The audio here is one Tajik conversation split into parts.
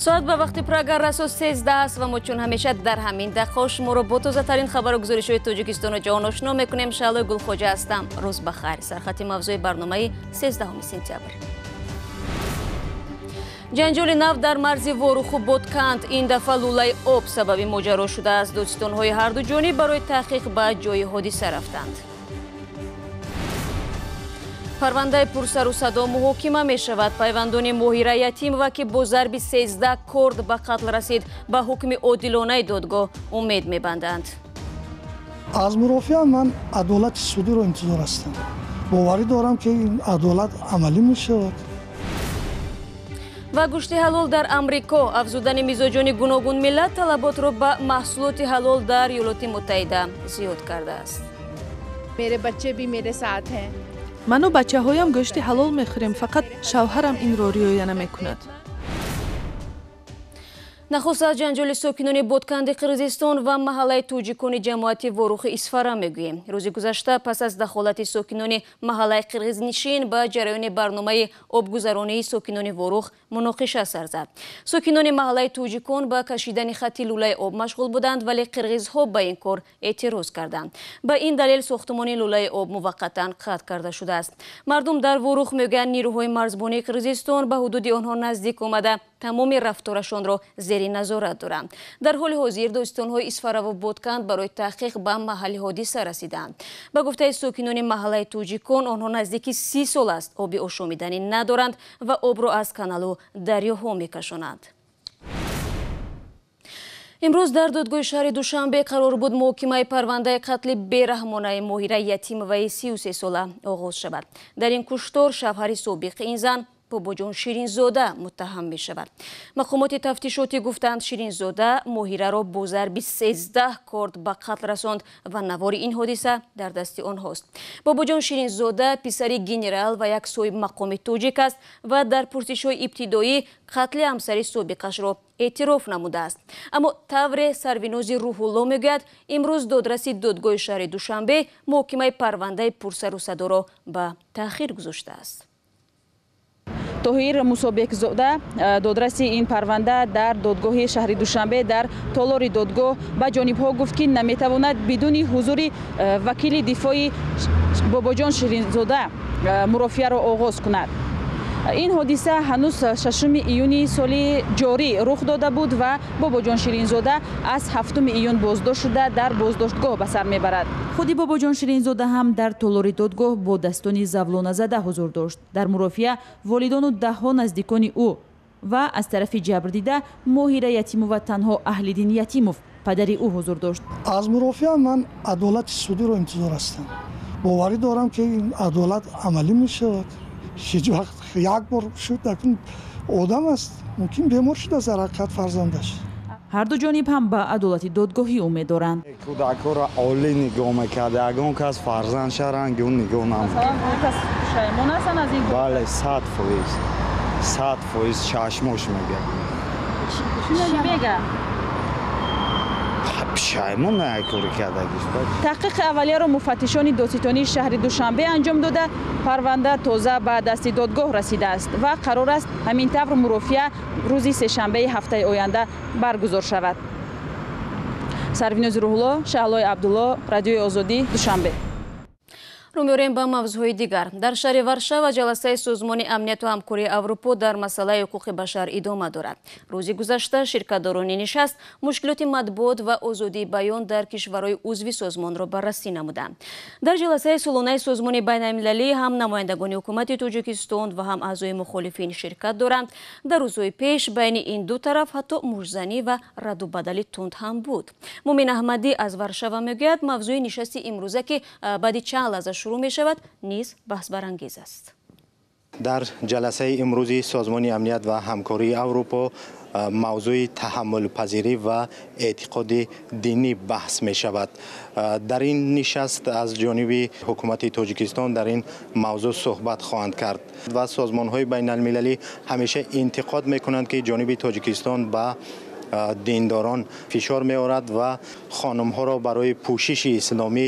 Соат ба вақти Прага расо 13 аст ва мо чун ҳамеша дар ҳамин дақиқа шуморо бо тозатарин хабару гузоришҳои Тоҷикистону ҷаҳон ошно мекунем. Шаҳлои Гулхоҷа ҳастам. Рӯз ба хайр. Сархати мавзӯи барномаи 13 сентябр. Ҷанҷоли нав дар марзи Воруху Ботканд. Ин дафъа лӯлаи об сабаби моҷаро шудааст. Додситонҳои ҳарду ҷониб барои таҳқиқ ба ҷои ҳодиса рафтанд. Парвандаи пурсару садо муҳокима мешавад. Пайвандони Моҳира Ятимова, ки бо зарби 13 корд ба қатл расид, ба ҳукми одилонаи додгоҳ умед мебанданд. Аз мурофиа ман адолати судиро интизор ҳастам. Боварӣ дорам, ки ин адолат амалӣ мешавад. Ва гӯшти ҳалол дар Амрико. Афзудани мизоҷони гуногунмиллат талаботро ба маҳсулоти ҳалол дар Иёлоти Муттаҳида зиёд кардааст. Мере бачче би мере саат ҳай. Ману бачаҳоям гӯшти ҳалол мехӯрем, фақат шавҳарам инро риоя намекунад. Нахуст аз ҷанҷоли сокинони Ботканди Қирғизистон ва маҳаллаи тоҷикони ҷамоати Ворухи Исфара мегӯем. Рӯзи гузашта пас аз дахолати сокинони маҳаллаи қирғизнишин ба ҷараёни барномаи обгузаронии сокинони Ворух муноқиша сар зад. Сокинони маҳаллаи тоҷикон ба кашидани хатти лӯлаи об машғул буданд, вале қирғизҳо ба ин кор эътироз карданд. Ба ин далел сохтумони лӯлаи об муваққатан қатъ карда шудааст. Мардум дар Ворух мегӯянд, нирӯҳои марзбонии Қирғизистон ба ҳудуди онҳо наздик омада, тамоми рафторашонро зери назорат доранд. Дар ҳоли ҳозир додситонҳои Исфараву Ботканд барои таҳқиқ ба маҳалли ҳодиса расиданд. Ба гуфтаи сокинони маҳаллаи тоҷикон, онҳо наздики 30 сол аст оби ошомиданӣ надоранд ва обро аз каналу дарёҳо мекашонанд. Имрӯз дар додгоҳи шаҳри Душанбе қарор буд муҳокимаи парвандаи қатли бераҳмонаи Моҳира Ятимоваи 33 сола оғоз шавад. Дар ин куштор шавҳари собиқи ин зан Бобоҷон Ширинзода муттаҳам мешавад. Мақомоти тафтишотӣ гуфтанд, Ширинзода Моҳираро бо зарби 13 корд ба қатл расонд ва навори ин ҳодиса дар дасти онҳост. Бобоҷон Ширинзода писари генерал ва як соҳибмақоми тоҷик аст ва дар пурсишҳои ибтидоӣ қатли ҳамсари собиқашро эътироф намудааст. Аммо тавре Сарвинози Рӯҳулло мегӯяд, имрӯз додраси додгоҳи шаҳри Душанбе муҳокимаи парвандаи пурсару садоро ба таъхир гузоштааст. Тоҳир Мусобекзода, додраси ин парванда дар додгоҳи шаҳри Душанбе, дар толори додгоҳ ба ҷонибҳо гуфт, ки наметавонад бидуни ҳузури вакили дифои Бобоҷон Ширинзода мурофиаро оғоз кунад. Ин ҳодиса ҳанӯз 6 июни соли ҷорӣ рух дода буд ва Бобоҷон Ширинзода аз 7 июн боздошт шуда, дар боздоштгоҳ ба сар мебарад. Худи Бобоҷон Ширинзода ҳам дар толори додгоҳ бо дастони завлоназада ҳузур дошт. Дар мурофиа волидону даҳҳо наздикони ӯ ва аз тарафи ҷабрдида Моҳира Ятимова танҳо Аҳлиддин Ятимов, падари ӯ, ҳузур дошт. Аз мурофиа ман адолати судиро интизор ҳастам. Боварӣ дорам, ки ин адолат амалӣ мешавад. Ҳеҷ вақт як бор шуд, акун одам аст, мумкин бемор шудааст, дар ҳақиқат фарзандаш. Ҳарду ҷониб ҳам ба адолати додгоҳӣ умед доранд. Кӯдакҳоро олӣ нигоҳ мекард, ягон кас фарзандша ранги ӯ нигоҳ намекард. Пушаймон ҳастанд аз ин? Бале, 100%, 100%, чашмош мега. Чӣ мега? Пушаймон на кори кардагиш. Таҳқиқи аввалияро муфаттишони додситонии шаҳри Душанбе анҷом дода, парванда тоза ба дасти додгоҳ расидааст ва қарор аст ҳамин тавр мурофиа рӯзи сешанбеи ҳафтаи оянда баргузор шавад. Сарвинози Рӯҳулло, Шаҳлои Абдулло, Радиои Озодӣ, Душанбе. Рӯ меорем ба мавзӯъҳои дигар. Дар шаҳри Варшава ҷаласаи Созмони амнияту ҳамкории Аврупо дар масъалаи ҳуқуқи башар идома дорад. Рӯзи гузашта ширкатдорони нишаст мушкилоти матбуот ва озодии баён дар кишварҳои узви созмонро баррасӣ намуданд. Дар ҷаласаи солонаи созмони байналмилалӣ ҳам намояндагони ҳукумати Тоҷикистон ва ҳам аъзои мухолифин ширкат доранд. Дар рӯзҳои пеш байни ин ду тараф ҳатто муштзанӣ ва радду бадали тунд ҳам буд. Мумин Аҳмадӣ аз Варшава мегӯяд, мавзӯи нишасти имрӯза, ки баъди чанд лаҳза шурӯъ мешавад, низ баҳсбарангез аст. Дар ҷаласаи имрӯзи Созмони амният ва ҳамкории Аврупо мавзӯи таҳаммулпазирӣ ва эътиқоди динӣ баҳс мешавад. Дар ин нишаст аз ҷониби ҳукумати Тоҷикистон дар ин мавзӯъ суҳбат хоҳанд кард ва созмонҳои байналмилалӣ ҳамеша интиқод мекунанд, ки ҷониби Тоҷикистон ба диндорон фишор меорад ва хонумҳоро барои пӯшиши исломӣ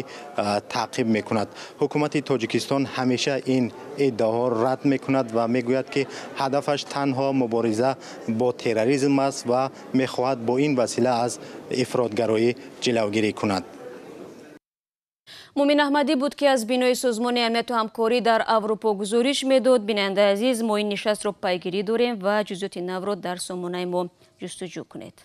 таъқиб мекунад. Ҳукумати Тоҷикистон ҳамеша ин иддаоҳо рад мекунад ва мегӯяд, ки ҳадафаш танҳо мубориза бо терроризм аст ва мехоҳад бо ин васила аз ифротгароӣ ҷилавгирӣ кунад. Мумин Аҳмадӣ буд, ки аз бинои Созмони амнияту ҳамкорӣ дар Аврупо гузориш медод. Бинандаи азиз, мо ин нишастро пайгирӣ дорем ва ҷузъиёти навро дар сомонаи мо ҷустуҷӯ кунед.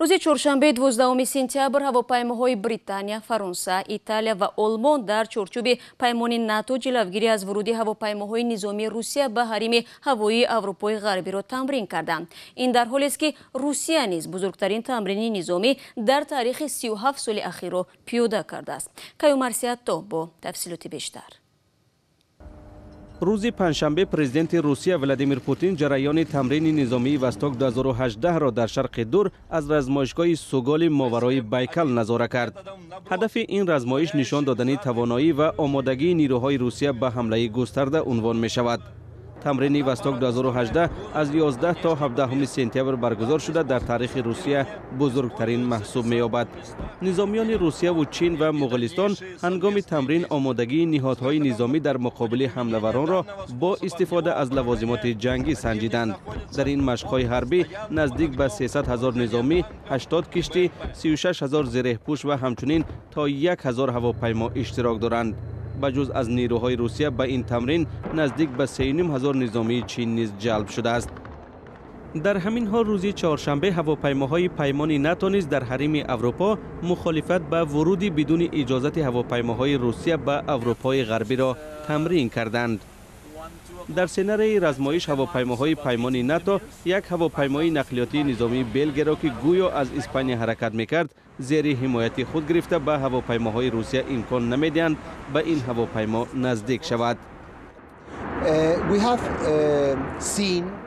Рӯзи чоршанбе, 12 сентябр, ҳавопаймоҳои Британия, Фаронса, Италия ва Олмон дар чорчӯби паймони НАТО ҷилавгирӣ аз вуруди ҳавопаймоҳои низомии Русия ба ҳарими ҳавоии Аврупои Ғарбиро тамрин карданд. Ин дар ҳолест, ки Русия низ бузургтарин тамрини низомӣ дар таърихи 37 соли ахирро пиёда кардааст. Каюмарсиятто бо тафсилоти бештар. Рӯзи панҷшанбе президенти Русия Владимир Путин ҷараёни тамрини низомии Восток 2018-ро дар Шарқи Дур аз размоишгоҳи Суголи моварои Байкал назора кард. Ҳадафи ин размоиш нишон додани тавоноӣ ва омодагии нирӯҳои Русия ба ҳамлаи густарда унвон мешавад. Тамрини Восток 2018 аз 11 то 17 сентябр баргузор шуда, дар таърихи Русия бузургтарин маҳсуб меёбад. Низомиёни Русияву Чин ва Муғулистон ҳангоми тамрин омодагии ниҳодҳои низомӣ дар муқобили ҳамлаваронро бо истифода аз лавозимоти ҷангӣ санҷиданд. Дар ин машқҳои ҳарбӣ наздик ба 300 ҳазор низомӣ, 80 киштӣ, 36 ҳазор зиреҳпӯш ва ҳамчунин то 1 ҳазор ҳавопаймо иштирок доранд. Ба ҷуз аз нирӯҳои Русия ба ин тамрин наздик ба 3,5 ҳазор низомии Чин низ ҷалб шудааст. Дар ҳамин ҳол рӯзи чоршанбе ҳавопаймоҳои паймони НАТО низ дар ҳарими Аврупо мухолифат ба вуруди бидуни иҷозати ҳавопаймоҳои Русия ба Аврупои Ғарбиро тамрин карданд. Дар сценарии размоиш ҳавопаймоҳои паймони НАТО як ҳавопаймои нақлиётии низомии Белгияро, ки гӯё аз Испания ҳаракат мекард, зери ҳимояти худ гирифта, ба ҳавопаймоҳои Русия имкон намедиҳанд ба ин ҳавопаймо наздик шавад.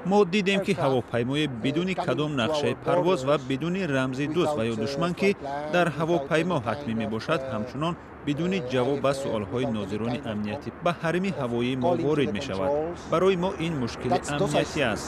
Мо дидем, ки ҳавопаймое бидуни кадом нақшаи парвоз ва бидуни рамзи дӯст ва ё душман, ки дар ҳавопаймо ҳатмӣ мебошад, ҳамчунон бидуни ҷавоб ба суолҳои нозирони амниятӣ ба ҳарими ҳавоии мо ворид мешавад. Барои мо ин мушкили амниятӣ аст.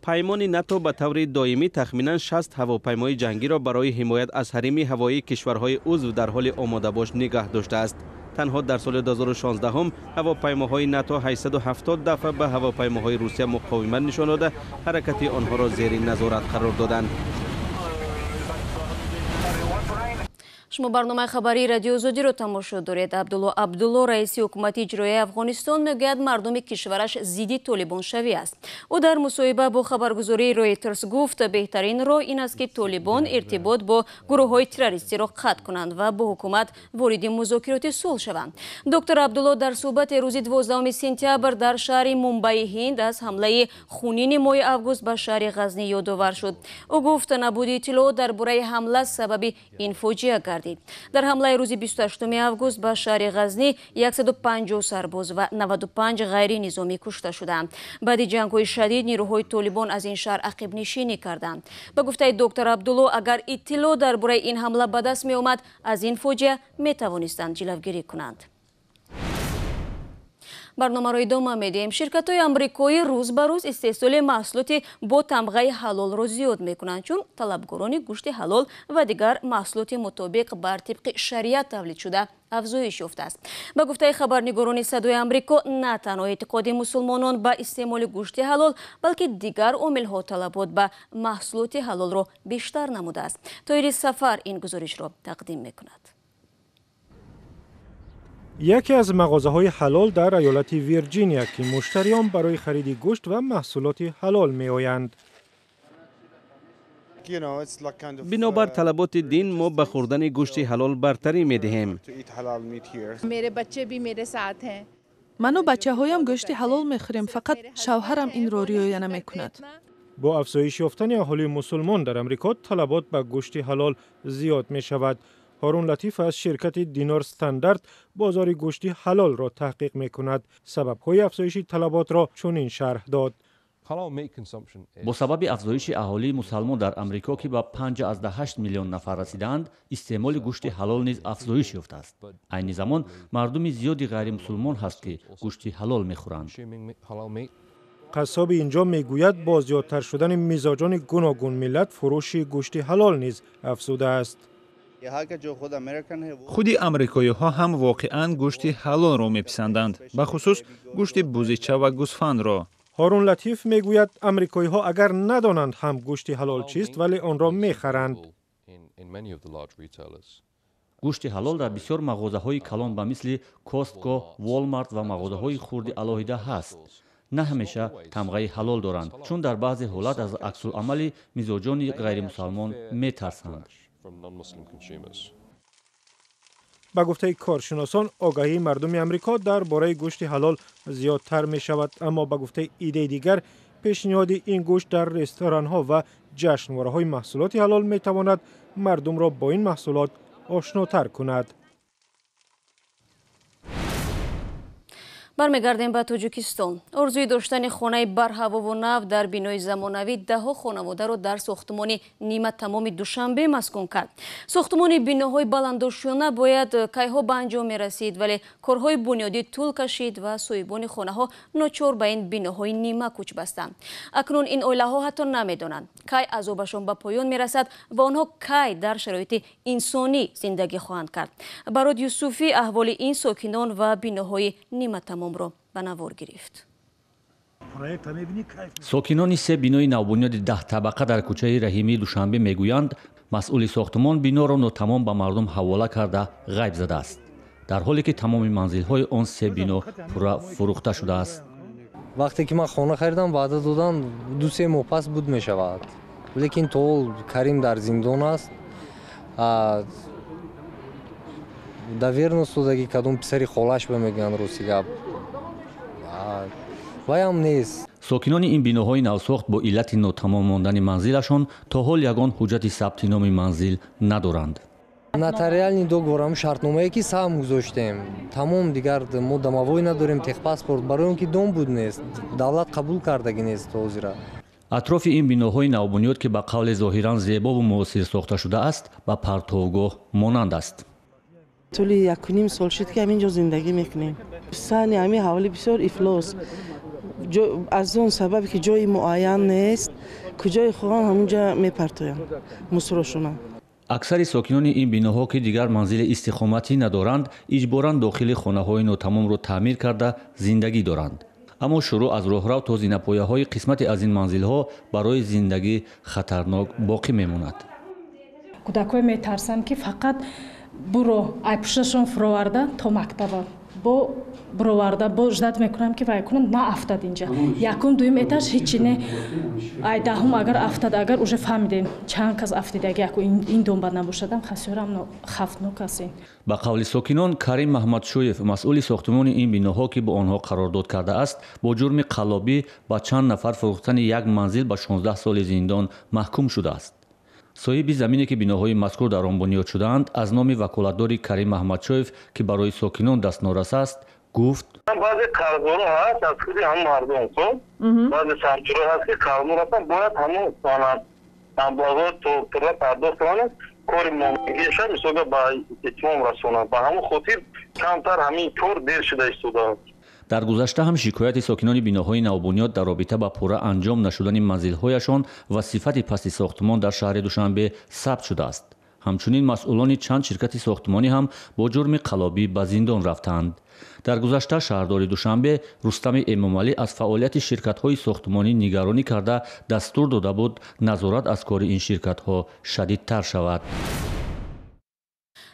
Паймони НАТО ба таври доимӣ тахминан 60 ҳавопаймои ҷангиро барои ҳимоят аз ҳарими ҳавоии кишварҳои узв дар ҳоли омодабош нигаҳ доштааст. Танҳо дар соли 2016 ҳавопаймоҳои НАТО 870 дафъа ба ҳавопаймоҳои Русия муқовимат нишон дода, ҳаракати онҳоро зери назорат қарор доданд. Шумо барномаи хабарии Радиои Озодиро тамошо доред. Абдулло Абдулло, раиси ҳукумати иҷроияи Афғонистон, мегӯяд, мардуми кишвараш зидди толибоншавӣ аст. Ӯ дар мусоҳиба бо хабаргузории Ройтерс гуфт, беҳтарин роҳ ин аст, ки толибон иртибот бо гурӯҳҳои террористиро қатъ кунанд ва бо ҳукумат вориди музокироти сулҳ шаванд. Доктор Абдулло дар суҳбати рӯзи 12 сентябр дар шаҳри Мумбаи Ҳинд аз ҳамлаи хунини моҳи август ба шаҳри Ғазни ёдовар шуд. Ӯ гуфт, набуди иттилоот дар бораи ҳамла сабаби ин фоҷиа гардид. Дар ҳамлаи рӯзи 28 август ба шаҳри Ғазни 150 сарбоз ва 95 ғайринизомӣ кушта шуданд. Баъди ҷангҳои шадид нирӯҳои толибон аз ин шаҳр ақибнишинӣ карданд. Ба гуфтаи доктор Абдулло, агар иттилоъ дар бораи ин ҳамла ба даст меомад, аз ин фоҷиа метавонистанд ҷилавгирӣ кунанд. Барномаро идома медиҳем. Ширкатҳои амрикоӣ рӯз ба рӯз истеҳсоли маҳсулоти бо тамғаи ҳалолро зиёд мекунанд, чун талабгорони гӯшти ҳалол ва дигар маҳсулоти мутобиқ бар тибқи шариат тавлидшуда афзоиш ёфтааст. Ба гуфтаи хабарнигорони Садои Амрико, на танҳо эътиқоди мусулмонон ба истеъмоли гӯшти ҳалол, балки дигар омилҳо талабот ба маҳсулоти ҳалолро бештар намудааст. Тоири Сафар ин гузоришро тақдим мекунад. Яке аз мағозаҳои ҳалол дар иёлати Вирҷиния, ки муштариён барои хариди гӯшт ва маҳсулоти ҳалол меоянд. Бинобар талаботи дин мо ба хӯрдани гӯшти ҳалол бартарӣ медиҳем. Ману бачаҳоям гӯшти ҳалол мехӯрем, фақат шавҳарам инро риоя намекунад. Бо афзоиш ёфтани аҳолии мусулмон дар Амрико талабот ба гӯшти ҳалол зиёд мешавад. Ҳорун Латиф аз ширкати Динор Стандарт бозори гӯшти ҳалолро таҳқиқ мекунад. Сабабҳои афзоиши талаботро чунин шарҳ дод. Бо сабаби афзоиши аҳолии мусалмон дар Амрико, ки ба 5,8 миллион нафар расидаанд, истеъмоли гӯшти ҳалол низ афзоиш ёфтааст. Айни замон мардуми зиёди ғайримусулмон ҳаст, ки гӯшти ҳалол мехӯранд. Қассоби инҷо мегӯяд, бо зиёдтар шудани мизоҷони гуногунмиллат фурӯши гӯшти ҳалол низ афзудааст. Худи амрикоиҳо ҳам воқеан гӯшти ҳалолро меписанданд, бахусус гӯшти бузича ва гӯсфандро. Ҳорун Латиф мегӯяд, амрикоиҳо агар надонанд ҳам гӯшти ҳалол чист, вале онро мехаранд. Гӯшти ҳалол дар бисёр мағозаҳои калон ба мисли Костко, Волмарт ва мағозаҳои хурди алоҳида ҳаст. На ҳамеша тамғаи ҳалол доранд, чун дар баъзе ҳолат аз аксуламали мизоҷони ғайримусалмон метарсанд. Ба гуфтаи коршиносон, огаҳии мардуми Амрико дар бораи гӯшти ҳалол зиёдтар мешавад, аммо ба гуфтаи иддаи дигар, пешниҳоди ин гӯшт дар ресторанҳо ва ҷашнвораҳои маҳсулоти ҳалол метавонад мардумро бо ин маҳсулот ошнотар кунад. Бармегардем ба Тоҷикистон. Орзуи доштани хонаи барҳавову нав дар бинои замонавӣ даҳҳо хонаводаро дар сохтумони ниматамоми Душанбе маскун кард. Сохтумони биноҳои баландошёна бояд кайҳо ба анҷом мерасид, вале корҳои бунёдӣ тӯл кашид ва соҳибони хонаҳо ночор ба ин биноҳои нима кӯч бастанд. Акнун ин оилаҳо ҳатто намедонанд, кай азобашон ба поён мерасад ва онҳо кай дар шароити инсонӣ зиндагӣ хоҳанд кард. Барод Юсуфӣ аҳволи ин сокинон ва биноҳои ниматамомро ба навор гирифт. Сокинони се бинои навбунёди 10 табақа дар кӯчаи Раҳимии Душанбе мегӯянд, масъули сохтумон биноро нотамом ба мардум ҳавола карда ғайб задааст, дар ҳоле ки тамоми манзилҳои он се бино пурра фурӯхта шудааст. Вақте ки ман хона харидам, ваъда додан, 2-3 моҳ пас буд мешавад, лекин то ҳол Карим дар зиндон аст. Доверенность додагӣ кадом писари холаш ба мегӯянд, рости гап, ваям нест. Сокинони ин биноҳои навсохт бо иллати нотамом мондани манзилашон то ҳол ягон ҳуҷҷати сабти номи манзил надоранд. Нотариальный договор, ҳам шартномае ки саҳм гузоштем, тамом. Дигар мо домовой надорем, техпаспорт, барои он ки дом буд нест, давлат қабул кардагӣ нест то ҳозира. Атрофи ин биноҳои навбунёд, ки ба қавле зоҳиран зебову муосир сохта шудааст, ба партовгоҳ монанд аст. Тӯли 1,5 сол шуд, ки ҳамин ҷо зиндагӣ мекунем. Саҳни ҳамин ҳавлӣ бисёр ифлос, аз он сабабе ки ҷои муайян нест, куҷои хоҳанд, ҳамунҷа мепартоянд мусорошона. Аксари сокинони ин биноҳо, ки дигар манзили истиқоматӣ надоранд, иҷборан дохили хонаҳои нотамомро таъмир карда зиндагӣ доранд. Аммо шурӯъ аз роҳрав то зинапояҳои қисмате аз ин манзилҳо барои зиндагӣ хатарнок боқӣ мемонад. Кӯдакҳое метарсанд, ки фақат буро айпушташон фуроварда то мактаба бо буроварда бо ждать мекунам, ки вай кунам, наафтад. Инҷа якум, дуюм этаж ҳичи не, ай даҳум агар афтад, агар уже фаҳмидем, чанд кас афтидаги, яку ин домба набошадам, хасёрам хафнок аст ин. Ба қавли сокинон, Карим Маҳмадшоев, масъули сохтумони ин биноҳо, ки бо онҳо қарордод кардааст, бо ҷурми қаллобӣ ба чанд нафар фурӯхтани як манзил ба 16 соли зиндон маҳкум шудааст. Соҳиби замине, ки биноҳои мазкур дар он бунёд шудаанд, аз номи ваколатдори Карим Маҳмадшоев, ки барои сокинон дастнорас аст, гуфт: Баъзе қарздоро ҳаст аз худи ҳамон мардум, хоб, баъзе сарҷуро ҳаст, ки қарздор ҳастанд, бояд ҳамон маблағҳо то пурра пардохт кунанд, кори мондагиша мисолга ба итмом расонанд. Ба ҳамон хотир камтар ҳамин кор дер шуда истодааст. Дар гузашта ҳам шикояти сокинони биноҳои навбунёд дар робита ба пурра анҷом нашудани манзилҳояшон ва сифати пасти сохтумон дар шаҳри Душанбе сабт шудааст. Ҳамчунин масъулони чанд ширкати сохтумонӣ ҳам бо ҷурми қаллобӣ ба зиндон рафтаанд. Дар гузашта шаҳрдори Душанбе Рустами Эмомалӣ аз фаъолияти ширкатҳои сохтумонӣ нигаронӣ карда, дастур дода буд, назорат аз кори ин ширкатҳо шадидтар шавад.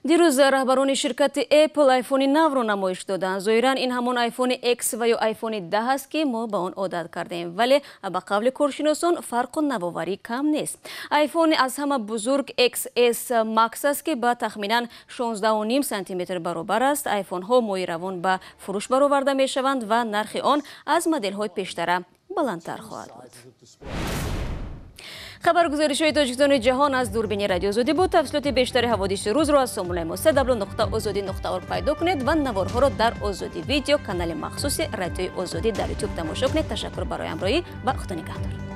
Дирӯз раҳбарони ширкати Apple айфони навро намоиш доданд. Зоҳиран, ин ҳамон айфони X ва ё айфони 10 аст, ки мо ба он одат кардем, вале ба қавли коршиносон, фарқу навоварӣ кам нест. Айфони аз ҳама бузург XS Max аст, ки ба тахминан 16,5 сантиметр баробар аст. Айфонҳо моҳи равон ба фурӯш бароварда мешаванд ва нархи он аз моделҳои пештара баландтар хоҳад буд. Хабаргузоришҳои Тоҷикистони ҷаҳон аз дурбини Радио Озодӣ буд. Тафсилоти бештари ҳаводиси рӯзро аз сомонаи мо www.ozodi.org пайдо кунед ва наворҳоро дар Озодӣ Видео, канали махсуси Радиои Озодӣ дар Ютуб тамошо кунед. Ташаккур барои ҳамроҳӣ ва Худо нигаҳдор.